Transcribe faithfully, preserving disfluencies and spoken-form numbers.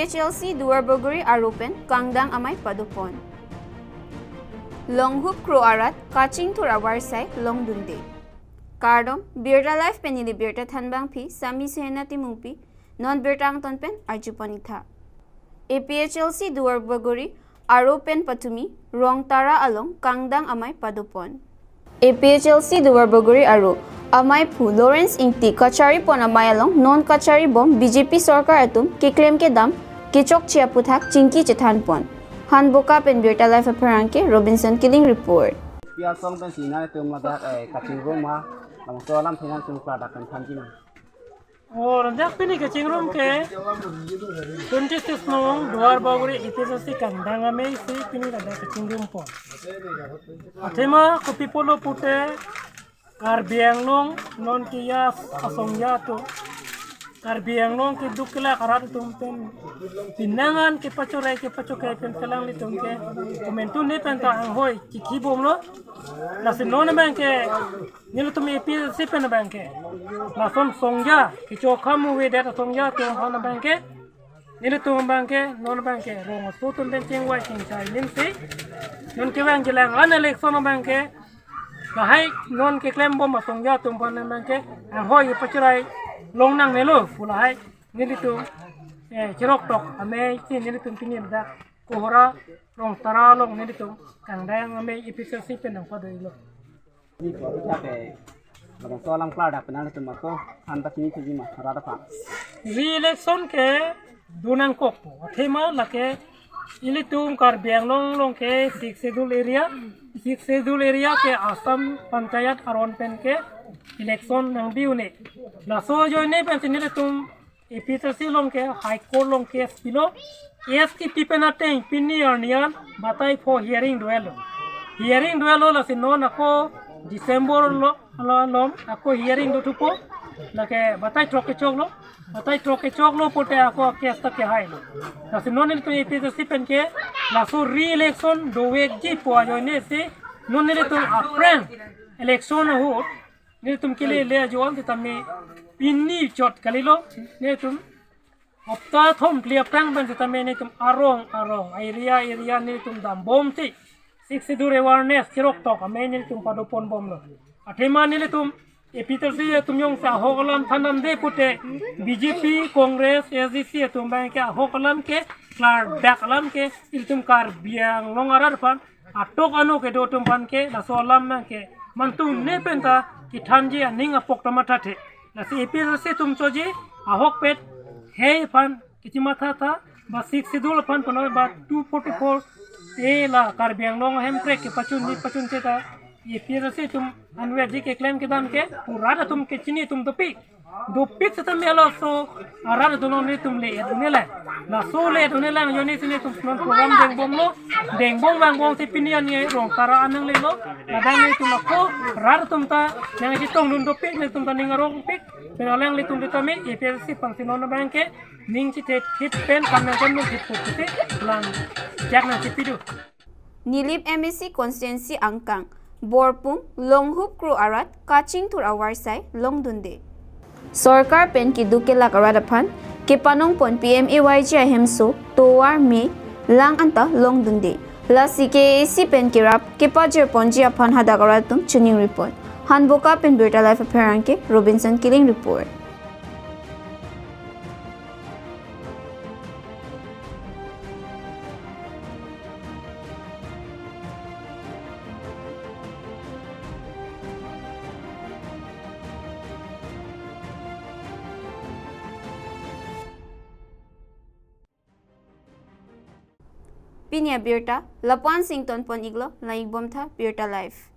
H L C Duarbagori aro pen kangdang amei padopon. Longhup Kro arat kachingthur avarsai longdunde. Kardom, Birta Live pen neli birta thanbangpi Sami Sehena Timungpi, non birta angton pen arjupon-ik tha. A P H L C Duarbagori aro pen patumi Rongtara along kangdang amei padopon. A P H L C Duarbagori aro amaiphu Lawrence Ingti kacharipon amei along non kacharibom B J P sorkar atum keklem kedam kechokche aputhak chingki chethanpon. Hanboka pen Birta Live apherangke Robinson Killing report. Pi asong pen si nanglitum ladak, eh, kachingrum ma, labangso alamthe nanglitum klardak pen thanji ma? Oh, ladak pini kachingrum ke twenty-six number Duarbagori A P H L C kangdang amei si pini ladak kachingrumpon. Athema kopi pulo pute Karbi Anglong non ke ya asongja atum, Karbi Anglong keduk kelak arat atum pen pinangan kepachorai kepachokai pen kelanglitum ke komantu ne pen ta anghoi kikhi bomlo. Lasi non abangke nelitum A P H L C pen abangke lason songja kecho kamu wedet asongja atum aphan abangke nelitum abangke non abangke rong aso atum pen chingvai chingchai lim si non kevang jilang an election abangke lahai non keklembom asongja atum aphan abangke anghoi pachirai long nangnelo pu lahai nelitum, eh, cherok tok amei si nelitum pini dak Kohora Rongtara along nelitum kangdang amei A P H L C pen nangpadoilo. Ni ko ta ke, labangso alam klardak pen nanglitum ako than ta chini chini ma rat aphan. Re-election ke do nangkokpo. Athema lake ilitum Karbi Anglong along ke Sixth Schedule area, Sixth Schedule area ke Assam Panchayat aron pen ke election nangbi un-e. Laso ajoine pen si nelitum A P H L C along ke High Court along case pilo. S T P pen ateng pini arni an batai pho hearing dovelo. Hearing dovelo lasi non ako December lo, lo, along ako hearing dothupo. Lake batai throk kechoklo. Batai throk kechoklo pute ako case ta kehailo. Lasi non nelitum A P H L C pen ke laso re-election dovekji pu ajoine si non nelitum aphrang election ahut nelitum kelele ajoine tame pini chot kalilo, nelitum hapta thom phli aphrang pen sitame nelitum arong arong, area area nelitum dambom si Sixth Schedule awareness cherok tok amei nelitum padoponbomlo. Athema nelitum A P H L C atum jongsi ahok alam thandamde pute B J P, Congress, S D C atum abangke ahok alam ke klardak alam ke ilitum Karbi Anglong arat aphan atok ano kedo atum aphan ke laso alam abangke mantu ne pen ta kethanji aning apok ta mathathe. Lasi A P H L C atum choji ahokpet hei aphan kechimatha tha, ba Sixth Schedule aphan pano ba two forty-four A la Karbi Anglong ahemprek kepachunji pachunche ta A P H L C atum anverji keklem kedam ke pu rat atum kechini atum dopik. Dopik sitame laso arat atum nelitum le-et un-e lang. Laso le-et un-e lang ajoine si nelitum non program dengbomlo. Dengbom vangbom si pini arni Rongtara an nanglelo. Ladak nelitum ako rat atum ta nangchetongdun dopik, nelitum ta ning arongpik. Pen alanglitum tame A P H L C aphan si non abangke ning chithethip pen kam nangkemdunthip pusi lang jak nangchepido. Nilip M A C constituency angkang Borpung Longhup Kro arat kachingthur avarsai longdunde. Sorkar pen keduk kelak arat aphan kepanongpon P M A Y G ahemso tovar me lang anta longdunde. Lasi K A A C pen kerap kepajirponji aphan hadak arat atum chiningripon. Hanboka pen Birta Live apherangke Robinson Killing report. Pini abirta lapu-an si ingtonpon-iklo, lang-ikbomtha Birta Live.